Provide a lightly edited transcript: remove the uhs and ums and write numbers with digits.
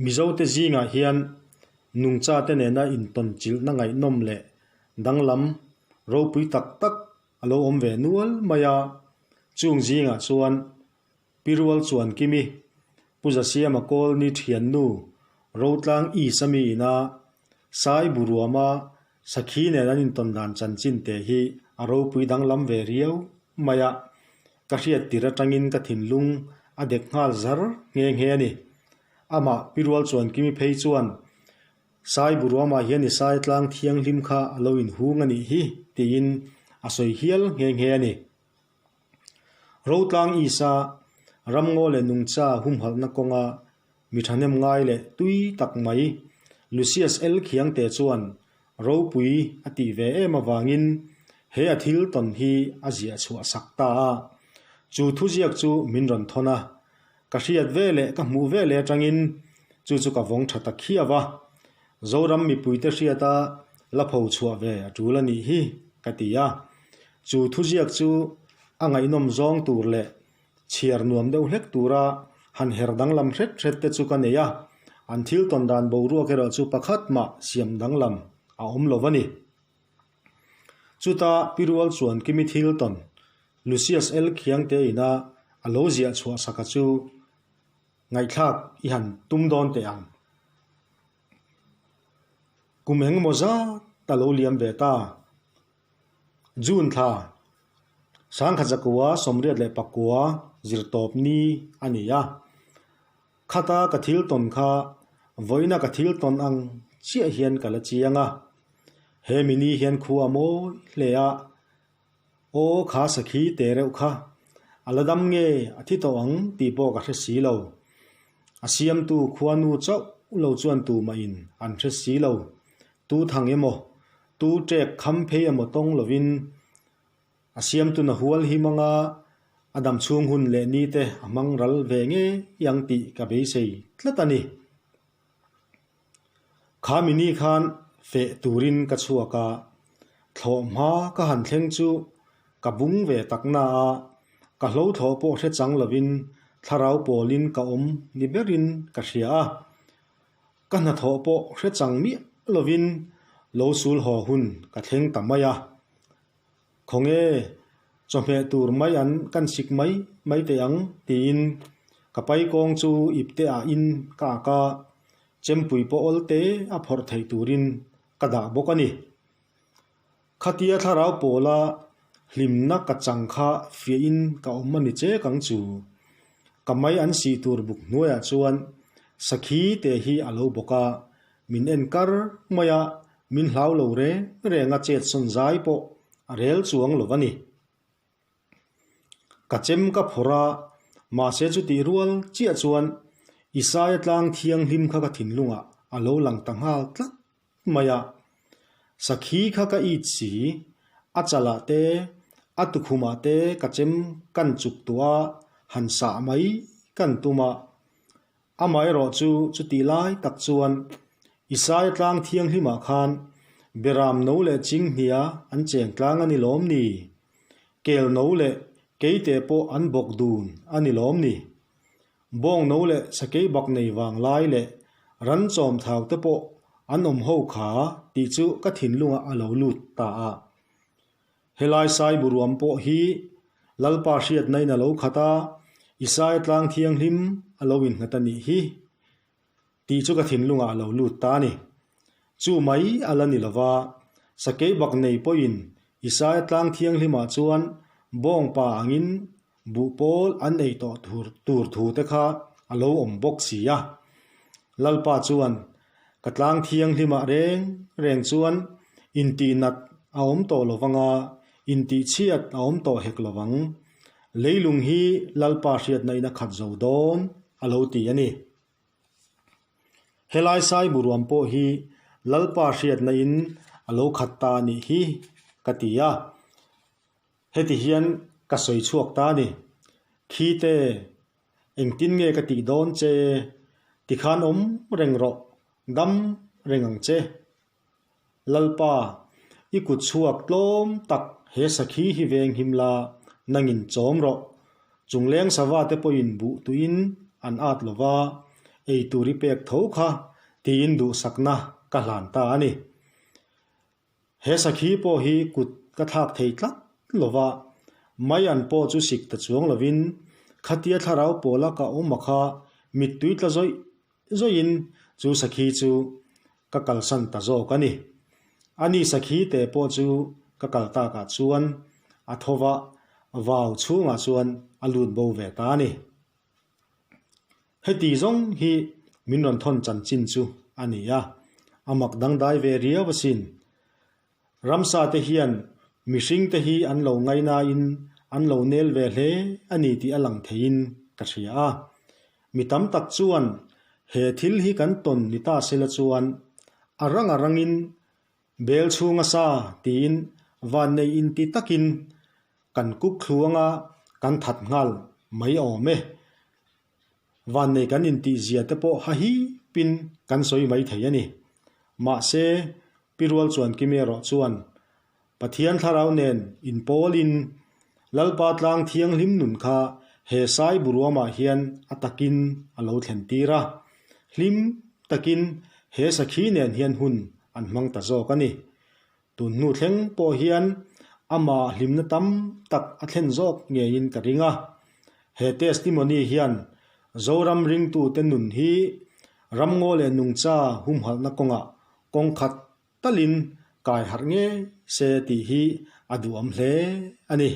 Mizote zingah hian nungchate nena intawnchilhna ngaihnawm leh danglam ropui tak tak a lo awm ve nual mai a, chung zingah chuan Pirual chuan Kimi, Pu Zasiama Kawlni thiannu Rotlang East a mi ina Sai Buruama Sakhi nen an intawn dan chanchin te hi a ropui danglam ve riau mai a, ka hriat tir atangin ka thinlung a dek nghal zar nghe nghe a ni. Amah Pirual chuan Kimi phei chuan Sai Buruamah hian i sai tlang thianghlim kha a lo inhung a nih hi tiin a sawi hial nghe nghe a ni. Rotlang Isa, ramngaw leh nungcha humhalhna kawnga mi thahnem ngai leh tui tak mai Lucius L. Khiangte chuan ropui a tih ve em avangin he a thil tawn hi a ziah chhuah sak ta a. Chu thuziak chu min rawn thawn a, ka hriat ve leh ka hmuh ve leh atangin chu chu ka vawng tha ta khiau a. Zoram mipuite hriata la pho chhuah ve a tul a nih hi ka ti a. Chu thuziak chu a ngaihnawm zawng tur leh chhiar nuam deuh hlek tura han her danglam hret hret te chu ka nei a, an thil tawn dan boruak erawh chu pakhat mah siam danglam a awm lo a ni. Chuta Pirual chuan Kimi thil tawn Lucius L. Khiangte ina a lo ziah chhuah saka chu ngaihthlak i han tum dawn teh ang. Kum engemaw zat a lo liam ve ta. June thla, Sangkhatzakua 89 zirtawp ni a ni a. Khata ka thil tawn kha vawiina ka thil tawn ang chiah hian ka la chiang a. He mini hian khua a mawi hle a, aw kha sakhi te reuh kha a la dam nge a thi tawh ang tih pawh ka hre si lo. A siamtu khuanu chauh lo chuan tumahin an hre si lo. Tu thang emaw Tu ṭek kham phei emaw tawng lovin a siamtun a hual hi hmanga a dam chhung hun leh ni te a hmang ral ve ngei ang tih ka beisei tlat a ni. Kha mini khan feh turin ka chhuak a, thlawh hma ka han thleng chu ka bung ve tak na a, ka hlo thlawh pawh hre chang lovin thlarau pawlin ka awm ni berin ka hria a. Ka hnathawh pawh hre chang miah lovin lo sul haw hun ka thleng ta mai a. Khawnge chawhmeh tur mai an kan sik mai mai teh ang tiin ka pai kawng chu ipte ah in ka ak a, chempui pawh awl te a phawrh theih turin ka dah bawk a ni. Khatia thlarau pawla hlimna ka chang kha fiahin ka awm a ni chek ang chu. Ka mai an sih tur buk hnuaiah chuan sakhi te hi a lo bawk a, min en kar mai a, min hlau lo reng reng a chet sawn zai pawh a rel chuang lo a ni. Ka chem ka phawrh a, mahse chutih rual chiah chuan Isaia tlang thianghlim kha ka thinlungah a lo lang ta nghal tlat mai a. Sakhi kha ka it si, a chalah te, a tukhumah te ka chem kan chuk tuah a, han sah mai kan tum a. Amaherawh chu chutih lai tak chuan Isaia tlang thianghlimah khan Beram no leh Chinghnia an cheng tlang a ni lawm ni? Kel no leh Keite pawh an bawk dun a ni lawm ni? Bawng no leh sakei bak nei vang lai leh ran chawm thau te pawh an awm ho kha tih chu ka thinlungah a lo lut ta a. Helai sai buruam pawh hi Lalpa hriatna in a lo khat a, Isaia tlang thianghlim a lo innghat a nih hi tih chu ka thinlungah a lo lut ta a ni. Chu mai a la ni lova, sakei bak nei pawhin Isaia tlang thianghlimah chuan bawngpa angin Buh pawl an ei tawh tur thu te kha a lo awm bawk si a. Lalpa chuan, Ka tlang thianghlimah reng reng chuan intihnat a awm tawh lo vang a, intihchhiat a awm tawh hek lo vang. Leilung hi Lalpa hriatna in a khat zo dawn, a lo ti a ni. Helai sai buruam pawh hi Lalpa hriatna in a lo khat ta a nih hi, ka ti a. Heti hian ka sawi chhuak ta a ni. Khite, engtin nge ka tih dawn che? Tikhan awm reng rawh, dam reng ang che. Lalpa, i kut chhuak tlawm tak he sakhi hi veng him la, nangin chawm rawh. Chungleng sava te pawhin buh tuiin an at lo va. Ei tur i pek tho kha tiin duhsakna ka hlan ta a ni. He sakhi pawh hi kut ka thlak thei tlat lo va, mai an pawh chu sik ta chuang lovin khatia thlarau pawla ka awm a kha mittui tla zawih zawih in chu sakhi chu ka kalsan ta zawk a ni. Ani sakhi te pawh chu ka kal takah chuan a tho va, vau chhungah chuan a lut bo ve ta a ni. Heti zawng hi min rawn thawn chanchin chu a ni a, a mak dangdai ve riau asin. Ramsa te hian mihring te hi an lo ngainain an lo nel ve hle a ni tih a lang theiin ka hria a. Mi tam tak chuan he thil hi kan tawn ni ta sela chuan a rang a rangin bel chhunga sa tiin vannei inti takin kan kuk thluanga kan that nghal mai awm e. Vannei kan intihzia te pawh ha hipin kan sawi mai thei a ni. Mahse, Pi Rual chuan Kimi erawh chuan Pathian thlarau nen inpawlin Lalpa tlang thianghlim nun kha he sai buruamah hian a takin a lo thlen tir a. Hlim takin he sakhi nen hian hun an hmang ta zawk a ni. Tun hnu thleng pawh hian amah hlimna tam tak a thlen zawk ngeiin ka ring a. He testimony hian Zoram ringtute nun hi ramngaw leh nungcha humhalhna kawngah kawng khat talin kai harh ngei se tih hi a duhawm hle a ni.